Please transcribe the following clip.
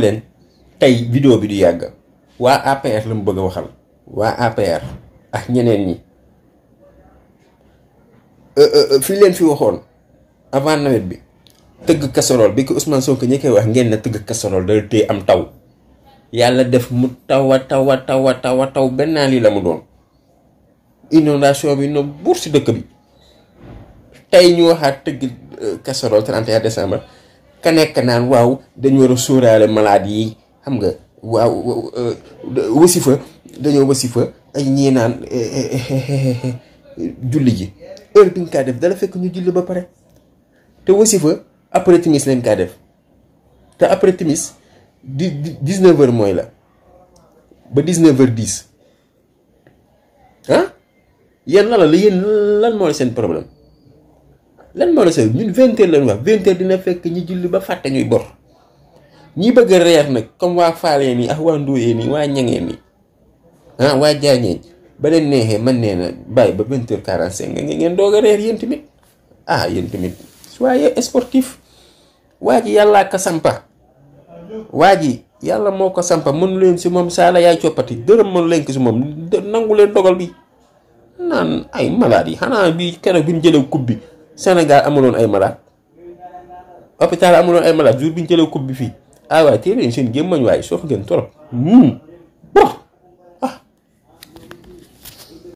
leen tey vidéo bi du yàgg waa APR la mu bëgg a waxal waa APR ak ñeneen ñi fi leen fi waxoon avant nawet bi tëgg casserole bi ko Ousmane Sonko ñi koy wax ngeen na tëgg casserole da tey am taw yàlla def mu taw benn lii la mu doon inondation bi no buur si dëkk bi tey ñu waxaat tëgg casserole 31 décembre ka nekk naan waaw dañu war a sóoraale malade yi xam nga waaw wasifa dañoo wasifa ay ñii naan julli ji heure bi nga kaa def dala fekk ñu julli ba pare te wasifa après timis leen kaa def te après timis 19h mooy la ba 19h10 ah yéen lan moo la seen problème lan moo la seen ñun 20h lañu wax 20h dina fekk ñi julli ba fàtte ñuy bor ñi bëgg a reer nag comme waa Faaleen yi ak waa Ndóoyeen yi waa Ñangeen yi waa Jaañeen ba leen neexee man nee na bàyyi ba 20h45 ngeen doog a reer yéen tamit yéen tamit soyez sportif waa ji yàllaa ko sampa waa ji yàlla moo ko sampa mënu leen si moom saala yaay coppati dërëm mënu leen ko si moom nangu leen dogal bi naan ay malade yi xanaa bi keroog bi ñu jëlee coupe bi Sénégal amuloon ay malade hôpital amuloon ay malade jour bi ñu jëlee coupe bi fii waaye téere leen seen gémmañ waaye soof ngeen torop